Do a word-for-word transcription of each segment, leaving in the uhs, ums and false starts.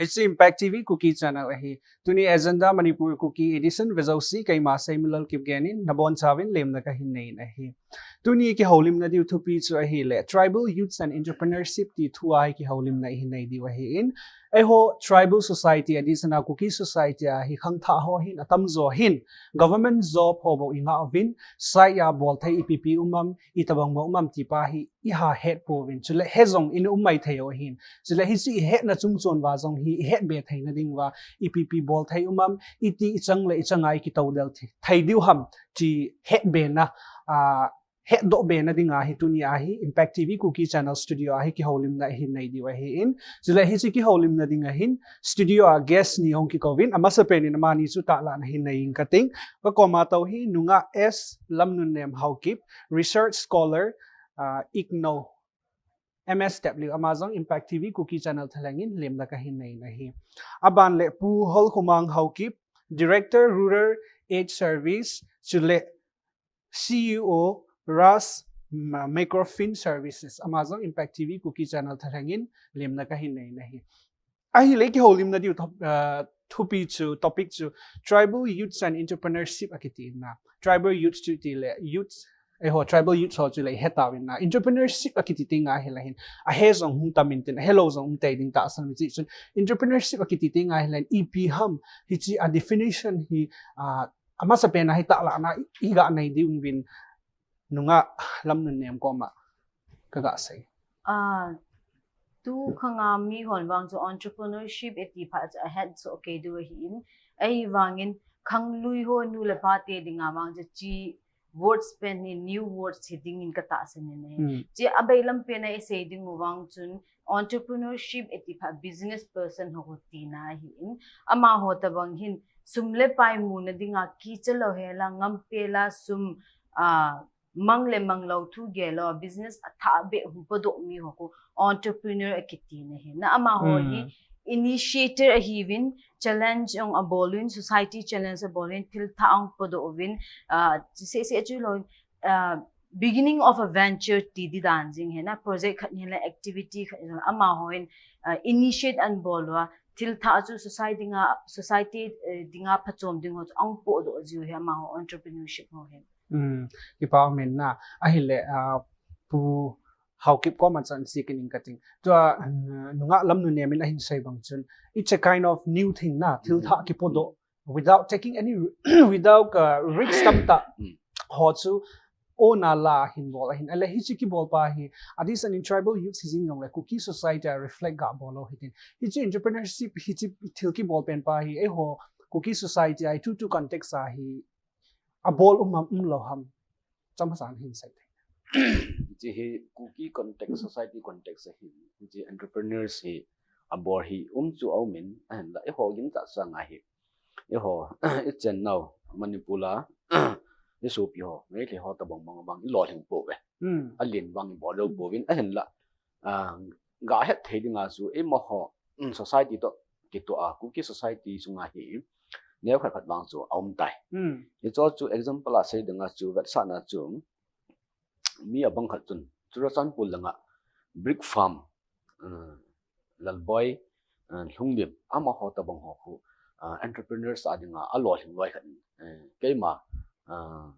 Hiche Impact T V Kuki Channel ahi. Tuni Agenda Manipur Kuki Edition vejouse keima Seiminlal Kipgen in nabonchauvin lemna kahin nei in ahi. Tuni kihoulimna diu thupi chu ahile Tribal Youths and Entrepreneurship ti thua hi kihoulimna ihin nei diu ahin. Eiho Tribal Society adeh sanga Kuki Society a hi khangthah ho hin atamjo hin government job ho bou ingah uvin, side a bolthei ipi ipi um am, itobang bou um am ti pa hi iha het pouvin. Chule hejong in um maithei u ahin. Chule hiche ihetna chungchon uva jong hi ihetbe theina diuva ipi ipi bolthei um am, iti ichang le ichang a ikitoudel thei, thei diu ham ti hetbena, a, hetdohbena dinga hi tuni a hi Impact T V Kuki Channel studio a hi kihoulimna ihin nei diu ahin. Chule hiche kihoulimna dinga hin studio a guest ni hung kikouvin, amasapen in amani chu tahlahna hin nei inge kating. Kakoma tou hi nungah S Lamnunnem Haokip, research scholar, a, igno, M S W, ama jong Impact T V Kuki Channel thalheng in lemna kahin nei in ahi. Aban le Pu Holkhomang Haokip, Director Rural Aid Service, chule C E O Ras Ma-, Microfin Services, ama jong Impact T V Kuki Channel thalheng in lemna kahin nei in ahi. Ahile kihoulimna diu top-, ah, thupi chu, topic chu Tribal Youths and Entrepreneurship akiti na. Tribal Youths chu tile, youths, eiho, Tribal Youths ho chule ihetauvin na. Entrepreneurship akiti tenga ahile hin ahe jong hung tam intin, ahelou jong um tei ding tahsan mi chi chun. Entrepreneurship akiti tenga ahile hin ipi ham, hiche a definition hi, ah, amasapen a hi tahlahna i, iga nei diuvin nungah Lamnunnem koma kaga sei. Ah, tu khanga mihon vang chu entrepreneurship iti phat chu ahet soh kei diu ahin. Ahivangin khanglui ho nu le pa te dinga vang chu hiche words pen hi new words hi dingin katahsan in ahi. Hmm. Hiche abailam pen a isei diu vang chun entrepreneurship iti phat business person ho tina ahin. Amaho tobang hin sum le pai muna dinga kicha louhela, ngampela sum, ah, mang le manglou thu gel lou, business athah beh hung podoh mi ho khu entrepreneur akiti na ahi. Na amaho hi Hmm. initiator ahiuvin, challenge jong abol uvin, society challenge abol uvin, thil thah jong podoh uvin, ah, seh seh chu lou, ah, beginning of a venture ti di dan jing ahi na, project khat hile activity khat hile amaho hin, ah, initiate ana bol uva, thil thah chu society dinga, society, eh, dinga phachom ding ho chu ahung podoh jiu ahi amaho entrepreneurship ho hin. Hmm, kipa umin na. Ahile, ah, Pu Haokip koma chan sei kit inge kating. Tua, ah, nungah Lamnunnem in ahin sei bang chun, it's a kind of new thing na, thil thah kipodoh without taking any, without, uh, risk tamtah. Hmm. Ho chu, ona la hin bol ahin. Ahile hiche kibol pa hi, adeh sangin tribal youths hijing jongle Kuki society a reflect ga bol lou hitin. Hiche entrepreneurship, hiche thil kibol pen pa hi, eiho Kuki society a hi tutu context a hi, abol um ham, umlou ham. Chomkhat hin sei tei. Hiche hi Kuki context, society context a hi, hiche entrepreneurs hi abol hi um chu aumin, ahinla eiho gingcha sanga hi. Eiho, ichennau, Manipur a, isopi ho, Meitei ho tobang bang bang, ilolhing pouve. Hmm. Alen vang ibol lou pouvin, ahinla, ah, ga het thei dinga chu, eimaho, um, society toh kitoh a, Kuki society sunga hi, neo khat khat vang chu aum tai. Hmm. Hicho chu example a sei dinga chu, vetsahna chu, mi abang khat chun, Churachandpur langa brick farm, uh, Lalboi, uh, Lhunglhim, amaho tobang ho khu, uh, entrepreneurs a dinga alolhing loi khat, uh, keima, uh,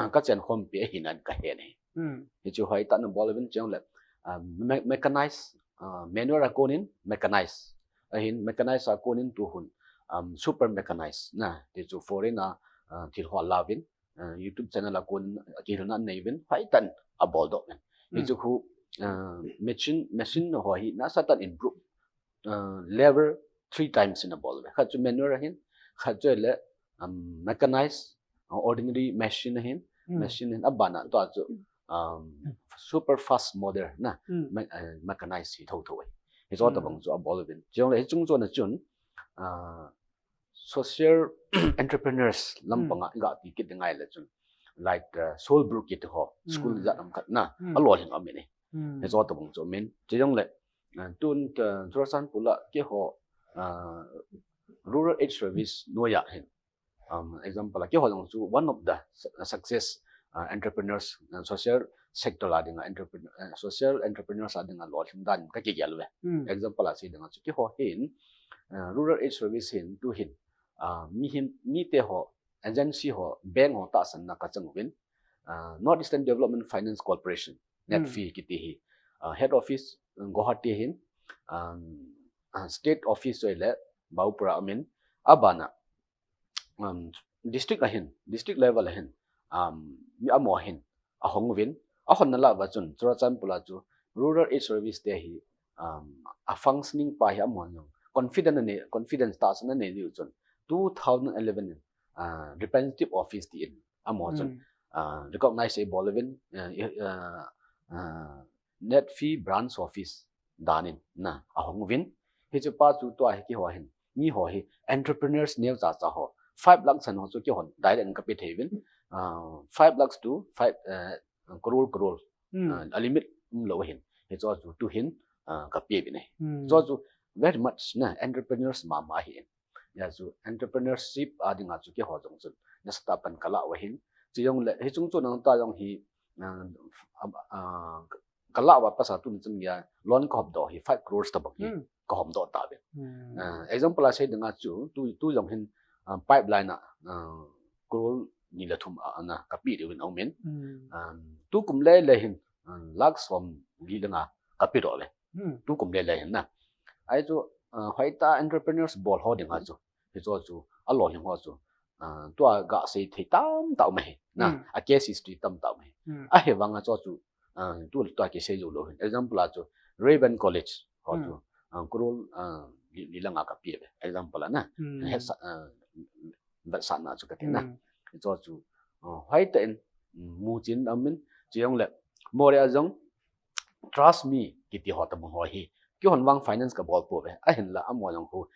kachenkhompi ahi nan kahe e. Hmm. Hichu hoitah in abol uvin chule, uh, me-, mechanize, uh, manual a konin mechanize. Ahin mechanize a konin tuhun, um, super mechanize na, ti chu foreign a, uh, thil ho alauvin, uh, YouTube channel a kon kihilna anei uvin, hoitah in abol doh uvin. Hmm. Hichu khu, uh, machine, machine ho hi nasatah in improve, uh, level three times in abol uve. Khat chu manual ahin, khat chu le, um, mechanize, uh, ordinary machine ahin, Hmm. machine ahin, abana tua chu, um, super fast model na, Hmm. me-, uh, mechanize hi thotho ahi. Hicho Hmm. tobang chu abol uvin. Chule hiche chungchon a chun, uh, social entrepreneurs lampanga Hmm. iga ti kit ding ahile chun, like, uh, Soul Brook kiti ho, school Hmm. jat lam khat na, Hmm. alolhing aum in ahi. Hmm. Hicho tobang chu aumin. Chujongle, uh, tun, uh, Churachandpur a keiho, uh, Rural Aid Service noiya hin, um, example a keiho jong chu one of the su-, success, uh, entrepreneurs, uh, social sector a dinga entrepreneur, uh, social entrepreneurs a dinga lolhing dan kakigel uve. Hmm. Example a sei dinga chu keiho hin, uh, Rural Aid Service hin tu hin, uh, mi hin, mi te ho, agency ho, bank ho tahsan na kachang uvin, uh, North Eastern Development Finance Corporation, NEDFI kiti hi, uh, head office, um, Guwahati hin, um, uh, state office choi le, Baupura amin, abana, um, district ahin, district level ahin, um, mi amo hin, ahong uvin, ahon na la va chun, Churachandpur a chu, Rural Aid Service te hi, um, a functioning pa hi amo jong, confident ane, confidence tahsan ane diu chun, two thousand eleven, uh, representative office ti in, amo chun, uh, recognize ei bol uvin, uh, uh, uh, NEDFI branch office danin na ahong uvin. Hichu pa chu tua hi kiho hin, mi ho hi entrepreneurs neo cha cha ho, five lakh san ho chu kihon direct in kape thei uvin. Uh, five lakhs to five, uh, crore crore, uh, a limit um lo hin. Hichu chu tu hin, uh, kape uvin e. Chu chu very much na entrepreneurs mama hi in. Ya chu entrepreneurship a dinga chu kiho jong chun nasatah pan kala uva hin. Chu jong le, hichung chu nang ta jong hi, uh, uh, uh, kala uva pasa tun chun ya loan kahop doh hi five crores tabang hi kahom doh ta uvin. Uh, example a sei dinga chu tu, tu jong hin, uh, pipeline a, uh, crore ni le thum a, ana kape diu vin aumin. Um, tu kum le le hin, uh, lakh som li le nga kape doh ve. Tu kum le le hin na. Ahi chu, uh, hoitah entrepreneurs bol ho dinga chu. Hichu chu, alolhing ho chu. Uh, tua gasei thei tamtah um ahi. Na, a case history tamtah um ahi. Ahivanga chu chu, uh, tu tua kisei jou lou hin. Example a chu, Rayburn College ho chu, uh, crore, uh, li, li le nga kape ve. Example a na. He sa, uh, vetsahna chu kati na. Chu chu, uh, hoitah in, um, muchin aumin, chu jong le, Moreh a jong, Trust Me kiti ho tabang ho hi, kihon vang finance kabol pou ve. Ahinla amo jong khu,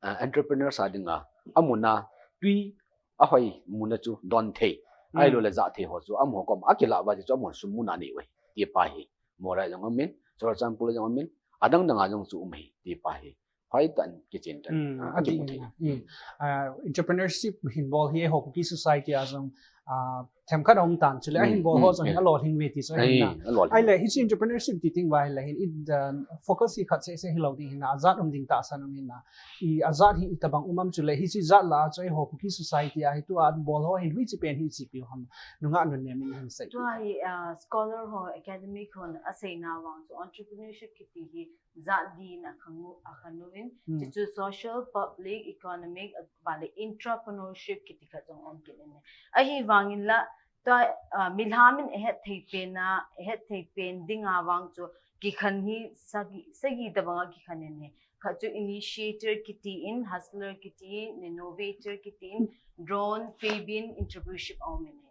uh, entrepreneurs a dinga, amuna tui ahoi muna chu don thei. Ahilou le jah thei ho chu amo kom a kila uva chu amo sum muna nei uve. Ti pa hi. Moreh jong aumin, Churachandpur jong aumin, adang dang a jong chu um ahi. Ti pa hi. Hoitah in kichen tan. Ah, a kimu thei. Uh, entrepreneurship hin bol hi eiho Kuki society a jong, uh, themkhat aum tan, chule ahin bol ho jong hi alolhing ve ti chu ahin na. Ahile, hiche entrepreneurship ti teng uva ahile hin, it, uh, focus hi khat seh seh hilou ding hin na, ajat um ding tahsan um hin na. I ajat hi itobang um am chule, hiche jat lah a chu eiho Kuki society a hi tua bol ho hin hoiche pen hi ichepiu ham. Nungah nunnem in hin sei. Tua hi, uh, scholar ho, academic ho aseina vang chu entrepreneurship kiti hi jat li in akhan u, akhan uvin, chuchu social, public, economic, a, bale entrepreneurship kiti khat jong um kit in. Ahivangin la, tua, ah, milham in ahet thei pen a, ahet thei pen ding a vang chu kikhen hi sagi, sagi tabang a kikhen in ahi. Khat chu initiator kiti in, hustler kiti in, innovator kiti in, drone, fabian, entrepreneurship aum in ahi.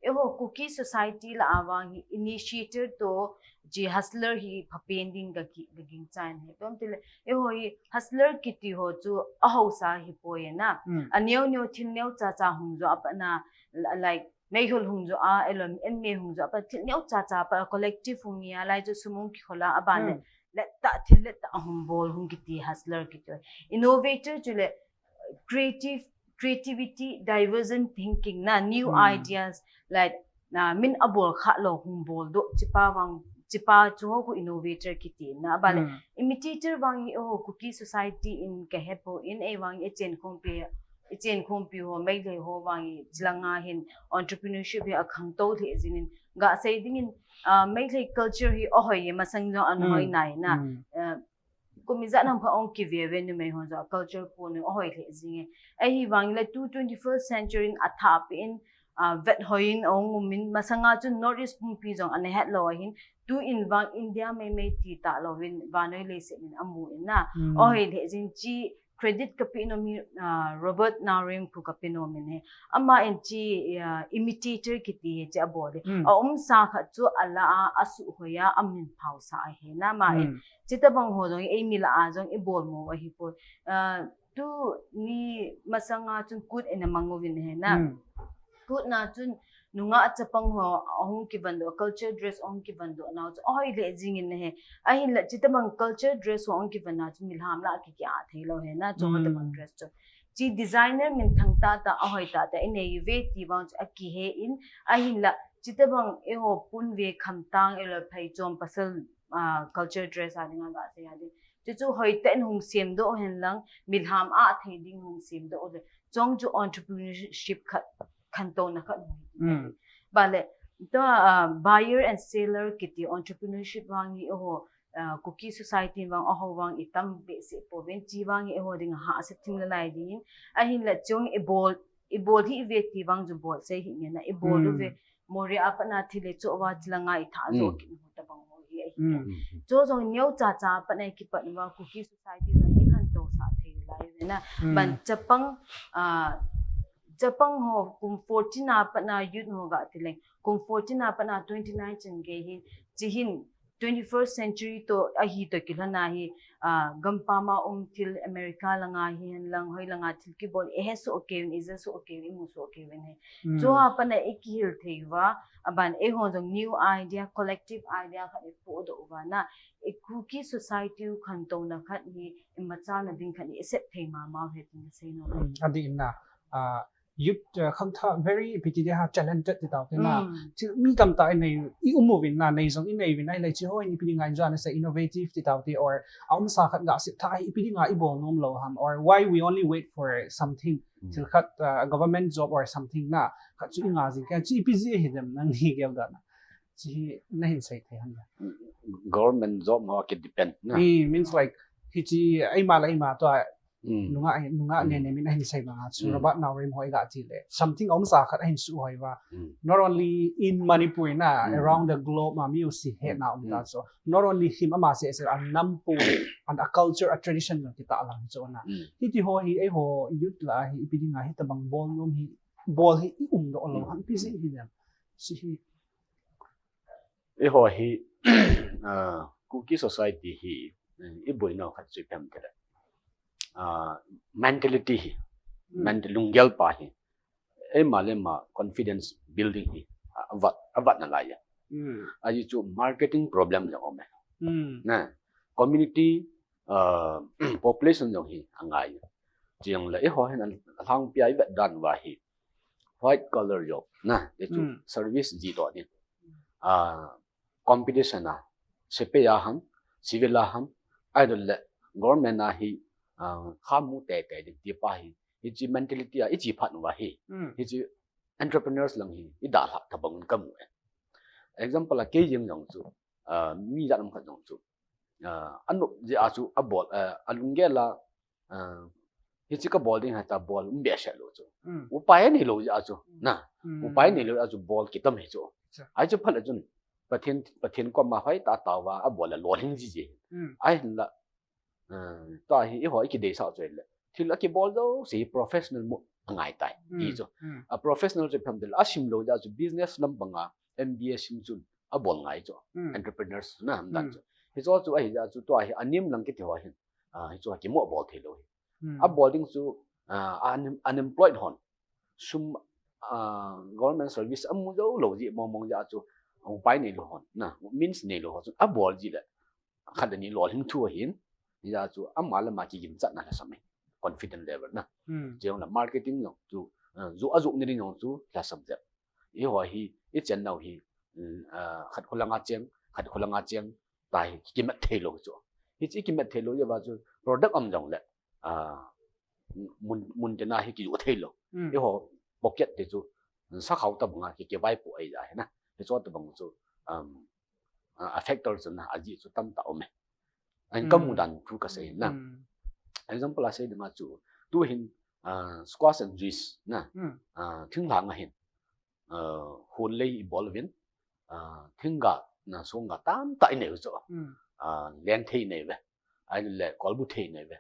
Eiho Kuki society lah a vang hi initiator toh hiche hustler hi phapen ding ka ki, ka gingchan ahi. Tua tile, eiho hi hustler kiti ho chu ahaosa ahipoi na. Aneo neo thil neo cha cha hung jo a pat na, like, meihol hung jo a, elom en me hung jo a pat thil neo cha cha pat collective hung a, lai chu sum hung kikhol a, aban le, let tah thil let tah hung bol hung kiti hustler kiti. Innovator chule, creative, creativity, divergent thinking na, new ideas, like, na, min abol kha lou hung bol doh, hichepa vang, hichepa chu ho khu innovator kiti na, bale, imitator vang hi eiho Kuki society in kahe poi, eivang ichen khompi, ichen khompi ho, Meitei ho vang hi, hiche lang a hin entrepreneurship hi akhangtou lheh jing in, gasei ding in, ah, Meitei culture hi ahoi e, masang jong ahoi nai na, ah, kum ijat ham kha hung kive ve, numei hon jong culture pon u ahoi lheh jing e. Ahivang le tu twenty-first century in athah peh in, ah, vet hoi in ahung um in, masang a chun North East pumpi jong ana het lou ahin, tu in vang India meimei ti talou in, vannoi leiset in amu in na. Ahoi lheh jing, hiche credit kape nom hi, ah, Robert Naorim khu kape nom in ahi. Aman hiche, ah, imitator kiti hi hiche abol e. Aumsa khat chu alah a, asuhhoi a, amin phaosah ahi na, aman hiche tabang ho jong eimi lah a jong ibol mo u ahipoi. Ah, tuni masang a chun kut in amang uvin ahi na. Kut na chun nungah chapang ho ahung kivan doh, culture dress ahung kivan doh nau chu ahoi lheh jing in ahi. Ahinla hiche tabang culture dress ho ahung kivan na chu milham lah a kiki a thei lou ahi na, hiche tabang dress chu. Hiche designer minthang tah tah, ahoi tah tah inei uve ti vang chu akihe in, ahinla hiche tabang eiho pun ve khamtang, eiho phaicham pasal, ah, culture dress a dinga gasei a ding. Chuchu hoitah in hung semdoh hen lang, milham a thei ding hung semdoh le. Chong chu entrepreneurship khat, khantouna khat hung. Mm. Bale, to, uh, buyer and seller kiti entrepreneurship vang hi eiho, uh, Kuki society vang eiho vang itam behseh pouvin, chi vang hi eiho ding a hahsa thim le lai ding. Ahinla chong ibol, ibol hi ive ti vang chu bol sei hi nge na, ibol uve, Moreh a pat na thil le cho va chila ngai tha zo ki hu ta bang ho hi ahi. Cho jong neo cha cha pat na kipat va Kuki society jong hi khantou sa thei lai ve na. Ban chapang, ah, chapang ho kum fourteen a pat na youth ho ga thileng. Kum fourteen a pat na twenty nine chan gei hi. Chi hin twenty-first century to ahi to kilhona hi, ah, gampam a um thil America langa hi hen lang hoi langa thil kibol, eiho soh kei un, eiho soh kei un, eiho soh kei un he. Chu a pat na ikihil thei uva, aban eiho jong new idea, collective idea khat ipohdoh uva na, i Kuki society u khantouna khat hi, imachalna ding khat hi, iset thei mama u he tin sei nom. Adih in na, ah, youth, uh, khangthah very ipi ti dia ha talented ti tau te na. Chi mi tamtah inei, i um uvin na, nei jong inei uvin ahile chi ho in ipi dinga in jong ana sei innovative ti tau te or a umsa khat ga sep tha ipi dinga ibol nom lou ham or why we only wait for something till khat, uh, government job or something na khat chu inga jing kei chi ipi ji hi dem nang hi gel da na. Chi hi na hin sei thei ham da. Government job ma ki depend na. Means like hi chi ai ma la ai ma to a nunga, nunga nene min ahin sei banga chu Robert Naorem hoi ga ti le something a umsa khat ahin suhoi uva. Not only in Manipur na, around the globe ma mi u si he na um ta chu. Not only him ama seh seh a nam pu and a culture, a tradition jong kitah lang chu na. Hiti ho hi eiho youth la hi ipi dinga hitabang bol nom hi, bol hi i umdoh lou ham ipi ji hi dem. Chi hi Eiho hi, ah, Kuki society hi, eh, iboinau khat chu ipi ham tile. Ah, mentality hi, ment-, lunggel pa hi, eima le eima confidence building hi, ah, avat, avat nalai ya. Ahi chu marketing problem jong um e. Na, community, ah, population jong hi angai. Chuleh eiho hin alhangpi a ivet dan uva hi, white collar job, na, ti chu service ji to ni. Ah, competition a, sepai a ham, civil a ham, ahilou le government a hi, ah, khamu teitei ding ti pa hi, hichi mentality a, ichi phat uva hi, hichi entrepreneurs lang hi, idalhah tabang kamu e. Example a kei jeng jong chu, ah, mi jat um khat jong chu, ah, anop jeh a chu abol, ah, alunggel a, Ah, hichi kabol ding hita bol um behseh lou chu. Upai neilou jeh a chu. Na. Upai neilou jeh a chu bol kitam hi chu. Ahi chu phat le chun. Pathen, Pathen koma hoitah a tao uva abol le lolhing jiji. Ahinla, ah, tua hi eiho ikideisah chu le. Thil akibol jouse hi professional mode angai tai. Ti chu. A professional chu ipi ham tile asim lou jeh a chu business lam banga M B A sim chun abol ngai chu. Entrepreneurs na ham dan chu. Hichu chu ahi jeh a chu tua hi anem lang kiti ho hin. Ah, hichu akimo bol thei lou hi. Abol ding chu, ah, un-, unemployed hon. Sum, ah, government service amu jou lou ji mong mong jeh a chu, ah, upai neilou hon. Na, means neilou hon chu. Abol ji le. Khat le ni lolhing thu ahin. Jeh a chu, ama le ama kiginchatna lhasam e. Confident level na. Chuleh marketing jong chu, ah, ju a ju ni ding jong chu lhasam jep. Eiho hi, ichennau hi, mm, ah, khat kholanga cheng, khat kholanga cheng, ta hi kimat thei lou chu. Hichi kimat thei lou jeh uva chu product um jong le, ah, mun, mun tena hi kijoh thei lou. Eiho pocket te chu, sakhao tabanga ki, kivaipoh ahi jeh a hi na. Hichu tabang chu, um, ah, a factor chu na, ajeh chu tamtah um e. Ahin kamu dan thu kasei na. Example a sei dinga chu, tu hin, ah, squash and juice na. Ah, thinglhang a hin. Ah, hon lei ibol uvin, ah, thingga, na songga tamtah inei u chu. Ah, lenthei inei uve. Ahile kolbu thei inei uve.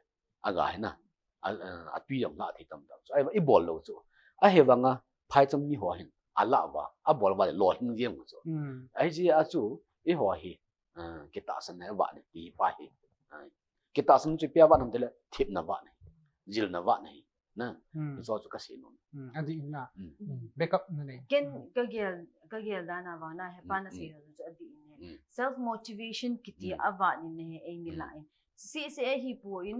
Aga hi na. A, ah, atui jong lha thei tamtah chu. Ahi, ibol lou chu. Ahivanga phaicham mi ho hin. Alah uva. Abol uva le lolhing jeng u chu. Ahi jeh a chu, eiho hi. Ah, kitahsan na vah ni ti pa hi. Ah, kitahsan chu ipi a vah ham tile, thepna vah ni. Jilna vah ni. Na, hichu chu kasei nom. Adih in na. Backup na nei. Ken kagel, kagel dan a vang na, hepa nasei dan chu adih in e. Self motivation kiti a vah ni na he eimi lah in. Seh seh ahi poi,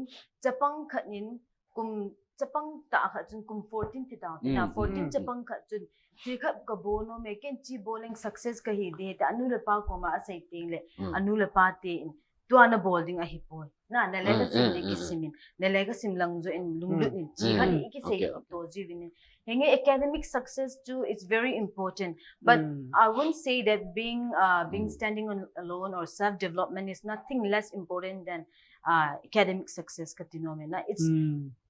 chapang khat in, kum chapang tah khat chun kum fourteen ti tau, tina fourteen chapang khat chun, thil khat kabol nom e, ken chi bol leng success kahi ding, ti anu le apa koma asei teng le, anu le apa ten, tua nabol ding ahipoi. Na, nalekha sim le kisimin, nalekha sim lang joh in lunglut in, chi khat i kisei to jiuvin. Henge academic success too is very important, but I won't say that being uh, being standing on alone or self development is nothing less important than uh, academic success kati nom e na. It's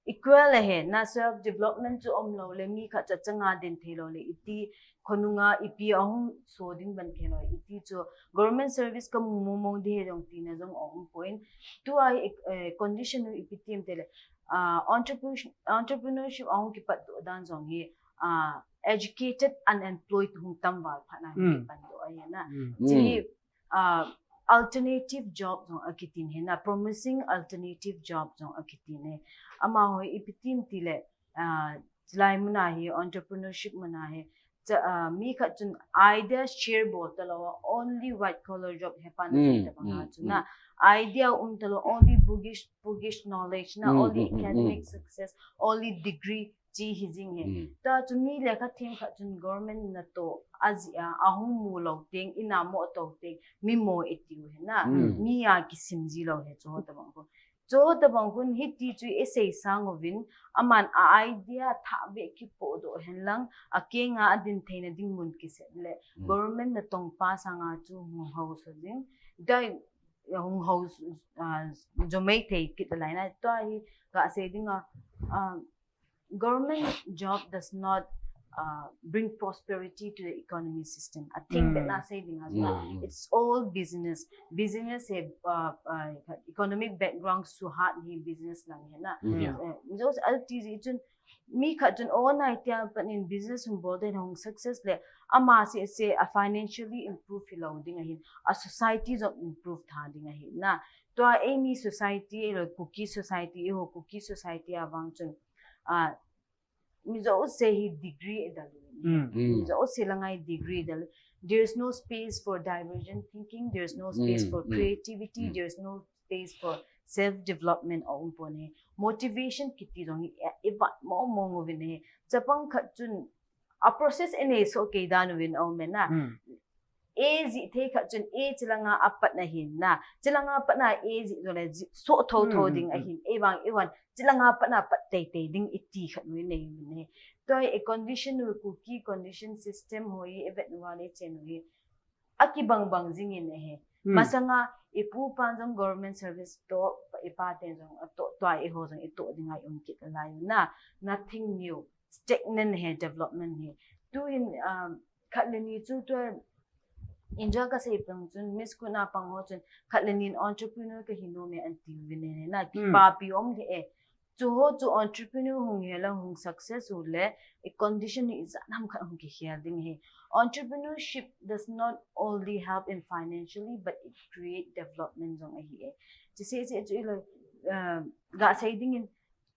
equal ahi na, self development chu umlou le mi khat chu achanga din theilou le iti khonunga ipi ahung so ding ban theilou iti chu government service kamu mong mong ding ahi jong tina jong aumpoi. Tua hi condition u ipi ti em tile uh, entrepreneurship, entrepreneurship ahung kipat doh dan jong hi uh, educated unemployed hung tam val phat na hung kipan doh ahi na. Chi hi uh, alternative job jong akitin ahi na, promising alternative job jong akitin ahi. Amaho ipi ti em tile uh, chulai muna hi entrepreneurship muna hi mi khat chun idea share bol talou a only white collar job hepa na sei tabang a chu na, idea um talou, only bookish bookish knowledge na, only academic success, only degree chi hi jing ahi. Tua chu mi lekha them khat chun government natoh ajeh a ahung mu lou teng, ina mo tou teng mi mo itiu ahi na, mi a kisim ji lou ahi chu ho tabang khu. Chu tabang khun hiti chu isei sang uvin, aman a idea thah beh kipoh doh hen lang, akenga adin theina ding mun kiset le government natong pa sanga chu hung hausa ding, dai hung hau uh, jomei thei kit lai na. Tua hi kasei ding a uh, government job does not uh, bring prosperity to the economy system. I think that na sei ding a, it's all business. Business he uh, uh, economic background suhat hi business lang ahi na. Just alti ji chun mi khat chun overnight tia pat in business hung bol den hung success le ama seh seh a financially improve hilou ding ahin, a society jong improve tha ding ahi na. Tua eimi society le Kuki society, eiho Kuki society a vang chun uh, mi jouse hi degree idal u. Mi jouse langa hi degree idal u. There is no space for divergent thinking. There is no space for creativity. There is no space for self development aumpon ahi. Motivation kiti jong ivat mong mong uvin ahi. Chapang khat chun a process inei soh kei dan uvin aum e na. Ajeh thei khat chun a chilanga apat na hin na, chilanga pat na ajeh jole soh tho tho ding ahin, ahivang ivan chilanga pat na pat tei tei ding iti khat u inei uvin ahi. Tua hi condition u, Kuki condition system ho hi ivet uva le chen u hi akibang bang jing in ahi. Masanga ipu ipa jong government service toh, ipa ten jong atoh, tua eiho jong itoh dinga i um kit lai u na. Nothing new, stagnant ahi development hi. Tuhin um, khat le ni chu tua India kasei pang chun, Miss Kuna pang ho chun khat le ni in entrepreneur kahi nom e anti uvin ahi na, kipapi um le e. Chu ho chu entrepreneur hung hi lang hung success u le, i condition hi ijat ham khat hung kikhel ding ahi. Entrepreneurship does not only help in financially, but it create development jong ahi e. Chi seh seh chu ilo uh, gasei ding in,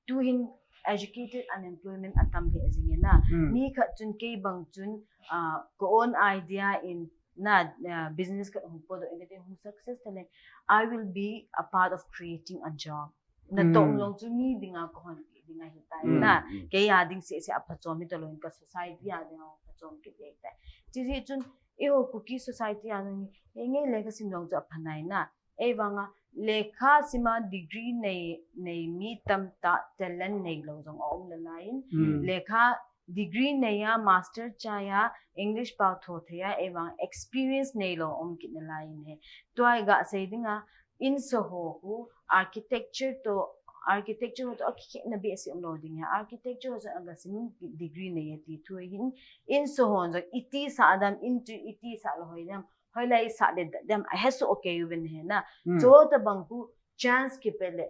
tuhin educated unemployment atam le jing e na. Mi khat chun kei bang chun uh, ka own idea in na uh, business khat hung podoh in, hung success ta le, I will be a part of creating a job. Natong jong chu mi dinga kahon pi ding ahi tai na. Kei a ding seh seh aphachom hi talou in ka society a dinga phachom kit ahi tai. Chi ji chun eiho Kuki society a jong hi nge lekha sim jong chu apha nai na. Ahivanga lekha sima degree nei nei mi tamtah talent neilou jong aum nalai in. Lekha degree neiya, master chaiya, English pao tho theiya, ahivang experience neilou um kit nalai in ahi. Tua hi gasei dinga, insoho khu architecture toh, architecture ho toh akikhetna behseh umlou ding ahi. Architecture ho jong agasim degree neiya ti thu ahin, insoho jong iti sah dam, in chu iti sah le hoi dam, hoilai sah le dem, ahesoh kei uvin ahi na. Chu tabang khu chance kipe le,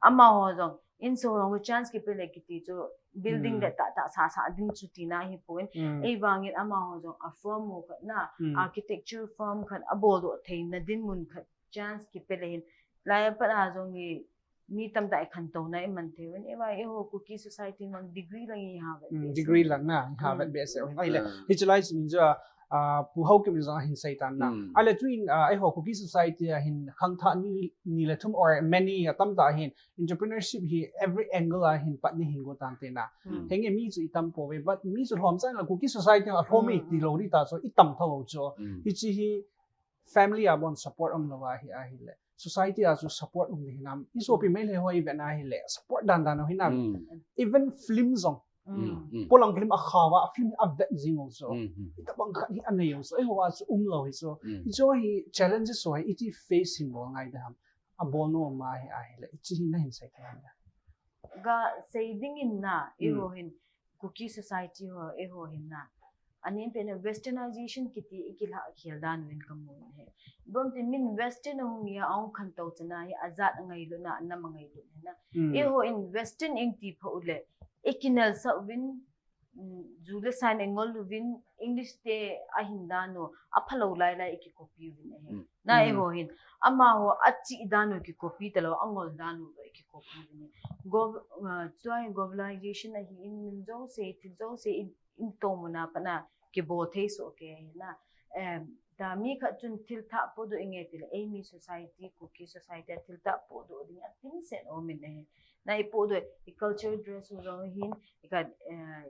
amaho jong insoho jong chance kipe le kiti chu building le tah tah sah sah ding chu tina hipon. Ahivangin amaho jong a firm ho khat na, architecture firm khat abol doh theina dinmun khat chance kipe le hin, laiya pat a jong hi mi tamtah i khantouna iman thei uvin. Ahivang eiho Kuki society mang degree lang iha vet behseh. Degree lang na iha vet behseh u ahi. Ahile hiche lai chu min chu uh, Pu Haokip in jong ahin sei tan na. Ahile tuin uh, eiho Kuki society a hin khangthah ni, ni le thum or many atamtah hin entrepreneurship hi every angle a hin pat nahin go tan te na. Henge mi chu itam pouve, but mi chu lhomcha in la Kuki society a lhom e tilou ding ta chu itam tho chu. Hiche hi family a bon support umlou ahi, ahile society a chu support um hinam. I sopi Meitei ho i vet na hile support dan dan hinam. Mm. Even film jong. Mm. Mm. Polang film a khawa film a vet jing also. Mm. Mm. Itabang khat hi anei also. Eiho a chu um lou hi so. Mm. Hicho hi challenges so hi iti face hin bol ngai da ham. A bol nom ma hi ahile. Hichi hi na hin sei thei ham. Ga sei ding in na, Mm. eiho hin, Kuki society ho, eiho hin na. Anem pen westernization kiti i kila khel dan uvin ka mu he. Bangti min western hung ya ong khan to chana hi ajat ngailu na, anam ngailu na. Mm. Eiho in western ing ti pha ule, i kinel sa uvin, mm, ju le sign engol uvin, English te ahin dan u, apha lou lai lai i ki copy uvin he. Mm. Na Mm. eiho hin, amaho achi dan u ki copy talou, angol dan u ki copy uvin he. Gov-, uh, chuan globalization ahi in min jo se, thil jo se in, in to muna pana ki bol thei so ke na. Em, ta mi khat chun thil tha podoh inge tile, ei mi society, Kuki society a thil tha podoh ding a tin sen o min he. Na i podoh, i culture dress u jong hin, i ka, eh,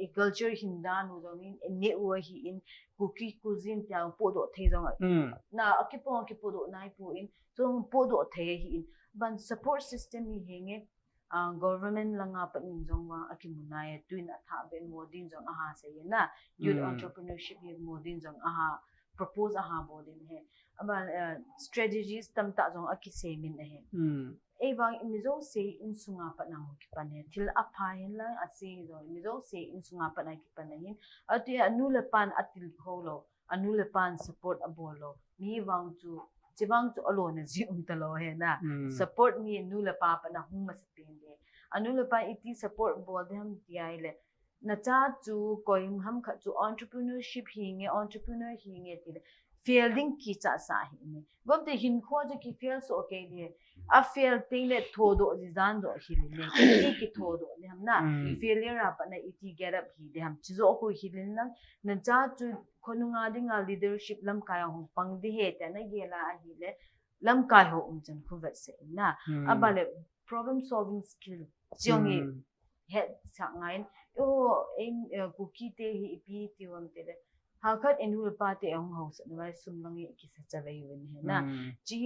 i culture hin dan u jong hin, i ne u hi in, Kuki cuisine tia podoh thei jong a. Mm. Na, a ki pong, a ki podoh nai pu in, so podoh thei hi in. Ban support system hi henge, ah, government langa pat in jong vang a ki mu nai a, tuin a tha ben mo din jong aha sei na, youth Mm. entrepreneurship hi mo din jong aha, propose aha bol in he. Ama, eh, strategies tamtah jong a ki sei min a he. Mm. Ei vang i mi jo se in sunga pat na ho ki pan he. Thil a pha hin lang a se jong i mi jo se in sunga pat na ki pan a hin. A tu a nu le pan a til kho lou. A nu le pan support a bol lou. Mi vang chu, chi vang chu a lo na ji um ta lou he na. Mm. Support mi nu le pa pat na hung masa pen de. A nu le pa iti support bol de ham ti ai le. Na cha chu koi ham khat chu entrepreneurship hi nge, entrepreneur hi nge ti le. Fail ding ki cha sa hi ne. Bom te hin kho chu ki fail so ke de. A fail ting le tho do ji dan do hi le ne. Ki ki tho do le ham na. Mm. Failure a pat na iti get up hi de ham. Chi zo ko hi le na. Na cha chu khonunga dinga leadership lamkai a hung pang di he te na ge la a hi le. Lamkai ho um chan khu vet se na. Mm. A ba le problem solving skill. Chiong hi Mm. het sa ngai. O, em, eh, Kuki te hi ipi ti wam te le. Ha khat enu le pa te hung ho sa na vai sum lang i ki sa cha vai wen he na. Mm. Chi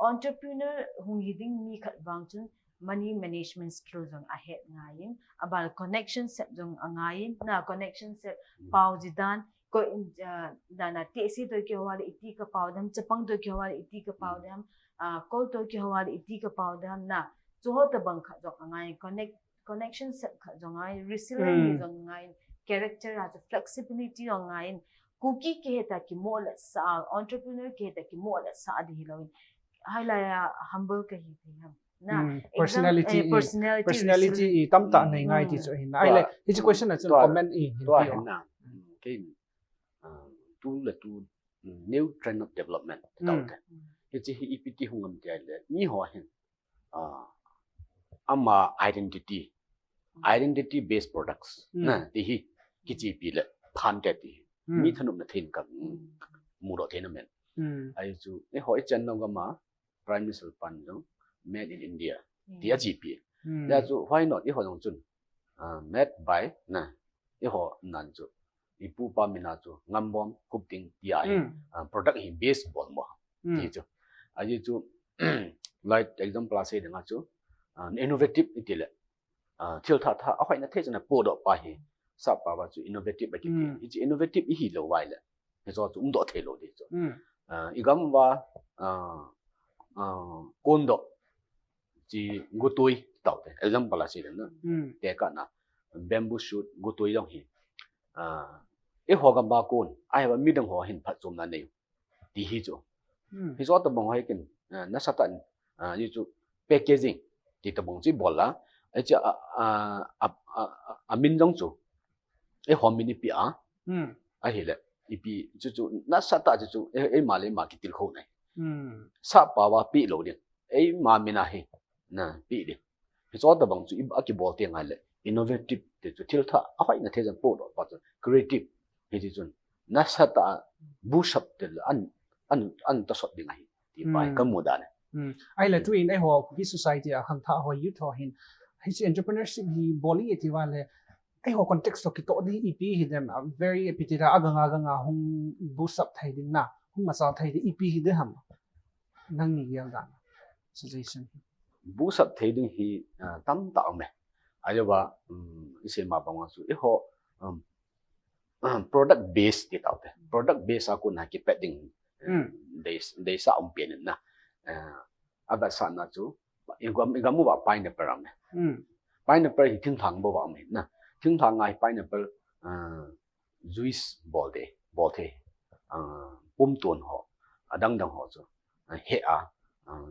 entrepreneur hung hi ding mi khat vang chun money management skill jong a het ngai in, a bal connection set jong a ngai in, na connection set pau ji dan, ko in, ah, dan a te si to ki hwa le iti ka pau dam, chapang to ki hwa le iti ka pau dam, ah, kol to ki hwa le iti ka pau dam na, chu ho ta bang khat jong a ngai in, connect, connection set khat jong ngai, resilience Mm. jong ngai, character a chu flexibility jong ngai in, Kuki ki heta ki mo le sa, entrepreneur ki heta ki mo le sa di hi lo in, hai la ya humble ka hi thei ham. Na, Mm, exam-, personality eh, i- personality, Personality resil- i tamtah nei ngai Mm. ti chu hin. Tua- Ai le, hichi mm, question a chun tua- comment i hin Tua ti o. hin na. Mm, kei, ah, tu le tu, mm, new trend of development. Mm. Tau te. Hichi hi ipi ti hung am ti ai le. Mi ho hin. Ah, ama identity. Identity based products. Mm. Na, ti hi. Kichi pi le. Phan te ti hi. Mm. Mi thanop na thein ka. Mm. Mu ro thein a men. Mm. Ai chu, eiho i chan nau gama, Prime Minister pan jong, made in India, ti a chi pi. Mm. Ya chu, why not, eiho jong chun, ah, made by, na, eiho nan chu, i pu pa mina chu, ngam bom, kup ting, ti a hi, Mm. ah, product hi base bol mo, Mm. ti chu. A ji chu, like, example a sei ding a chu, ah, innovative i ti le, ah, thil tha tha, a hoina thei chana po do pa hi, sa pa wa chu innovative a ki ti. Mm. Hi chu innovative i hi lo wai le, hi chu chu um do thei lo di chu. Mm. Ah, i gam wa, ah, ah, kon do, chi gutui tau te, example a sei ding na. Mm. Te ka na, bamboo shoot gutui dong hi. Ah, eiho gam ba kon, ai wa mi dang ho hin phat chom na nei. Ti hi chu. Mm. Hi chu ta bang ho hi kin, ah, na sa ta, ah, ni chu packaging. Ti ta bang chi bol la. Ai cha, ah, ah, ah, ah, ah, a min dong chu. Eiho min i pi a. Mm. A hi le. I pi chu chu, na sa ta chu chu, ei, ei ma le ma ki til kho nai. Mm. Sa pa wa pi lo ding. Ei ma mina hi. Na, pi ding. Hi chu ta bang chu i, a ki bol te ngai le. Innovative te chu thil tha. A hoina thei jan po do pa chu. Creative. Hi ti chun. Na sa ta bu sap te le an, an, an ta sot ding a hi. Ti pa hi Mm. ka mu dan. Mm. Ai le tu in eiho Kuki society a khang tha ho youth ho hin. Hichi entrepreneurship hi boli e ti wa le. Eiho context to ki to di ipi hi dem. A very ipi ti da a ganga ganga hung bu sap thei ding na. Hung masal thei di ipi hi de ham. Nangni gel dan suggestion. Boost up thei ding hi uh, tamtah um e. Ajoa um, isei ma banga chu eiho um, um, product base ti taute. Product base a kona kipet ding uh, Mm. dei dei sa um pen na. Uh, avetsahna chu igam igam uva pineapple um e. Mm. Pineapple hi thinglhang bou va um e na. Thinglhang a hi pineapple uh, juice bol de bol the. Uh, pumton ho adang dang ho chu uh, he a uh,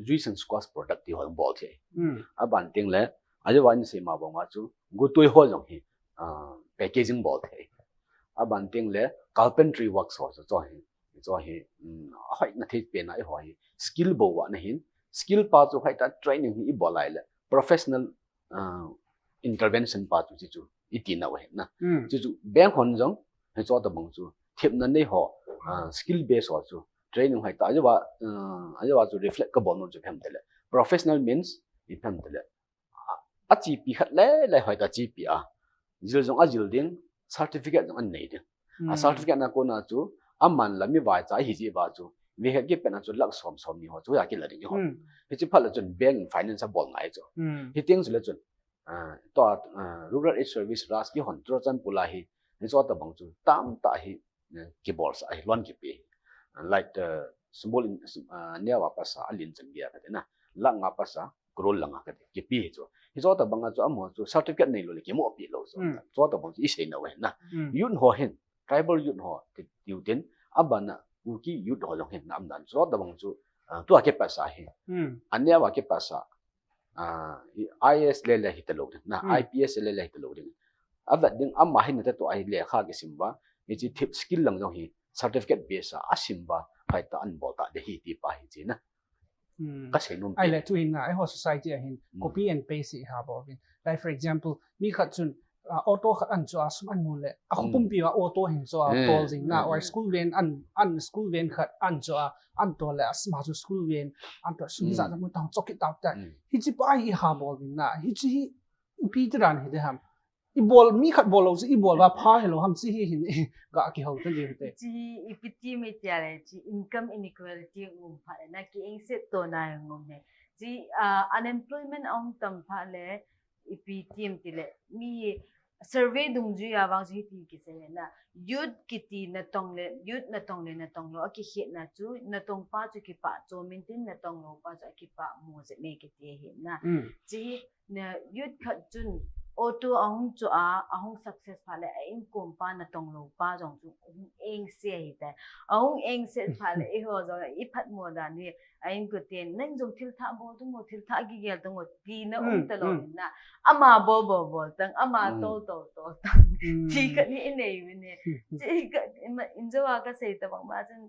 juice and squash product ti ho bol the. Mm. Aban teng le ajoa isei ma banga chu gutui ho jong hi uh, packaging bol the. Aban teng le carpentry works ho chu chu hi chu hi um, hoi na thei pen a eiho hi skill bou va na hin skill pa chu hoi ta training hi ibol lai le professional uh, intervention pa chu chu iti na wa na. Mm. Chu chu bank hon jong hichu tabang chu thepna nei ho uh, skill base ho chu training hoi ta ajoa uh, ajoa chu reflect ka bol nom chu phem tele. Professional means i phem tele. Achipi khat le le hoi ta chipi a. Jil jong ajil ding, certificate jong an nei ding. Mm. A certificate na kona chu aman la mi vai cha hi ji va chu mi khat kipet na chu lakh som som ni ho chu ya kila ding ho. Mm. Hichi phat la chun bank finance a bol ngai chu. Mm. Hiteng chu le chun uh, to uh, rural age service ras ki hon tro chan pula hi hichu tabang chu tamtah hi uh, kibol sa hi loan kipe. Uh, like the small in, uh, newa pasa alin chan gei a kati na. Lakh nga pasa crore langa kati kipe hi chu. Hichu tabanga chu amaho chu certificate nei lou le kimo pi lou chu. Mm. Chu tabang chu isei na wa na. Mm. Youth ho hin tribal youth ho ti tiu tin abana Kuki youth ho jong hin na um dan chu tabang chu uh, tua kipasa hi. Mm. Anewa kipasa uh, I A S le le hi ta lou ding na Mm. I P S le le hi ta lou ding. Avet ding ama hin na ta to a hi lekha kisim va hichi thep skill lang jong hi certificate base a asim va hoi ta an bol ta de hi ti pa hi chi na. Mm. Ka sei nom Ai pen. Le tu hin na eiho society a hin Mm. copy and paste i ha bol vin. Like for example, mi khat chun uh, auto khat an chu a sum an mu le a Mm. khupum pi a auto hin chu a Mm, tol jing na mm, or mm. School van an an school van khat an chu a an tol le a sum a chu school van an tol sum Mm. za mu tang chokit tau ta. Mm. Hichi pa i ha bol vin na. Hichi hi ipi ti dan hi de ham. I bol mi khat bol lou chu i bol va pha hello ham chi hi hin ga kihou ta di te. Chi ipi ti mi ti le chi income inequality um pha le na ki engset to na um ne. Chi uh, unemployment um tam pha le ipi ti mi ti le mi survey dungjui a vang chu hiti kisei na. Youth kiti natong le youth natong le natong lou akikhet na chu natong pa chu kipah cho min tin natong lou pa chu akipah mo je me kiti hi na. Mm. Chi na youth khat chun auto ahung chu a ahung success pha le a income pa natong lou pa jong chu hung engse hi ta. Ahung engse pha le eiho jong i phat mo dan hi a in ko ten nang jong thil thah bol tu mo thil thah gigel tu mo ti na um Mm, ta lou mm. Na. Ama bol bol bol tang ama Mm. tol tol tol tang. Mm. Chi khat ni i nei mi ne. Chi khat in jo a ka sei ta bang ma chun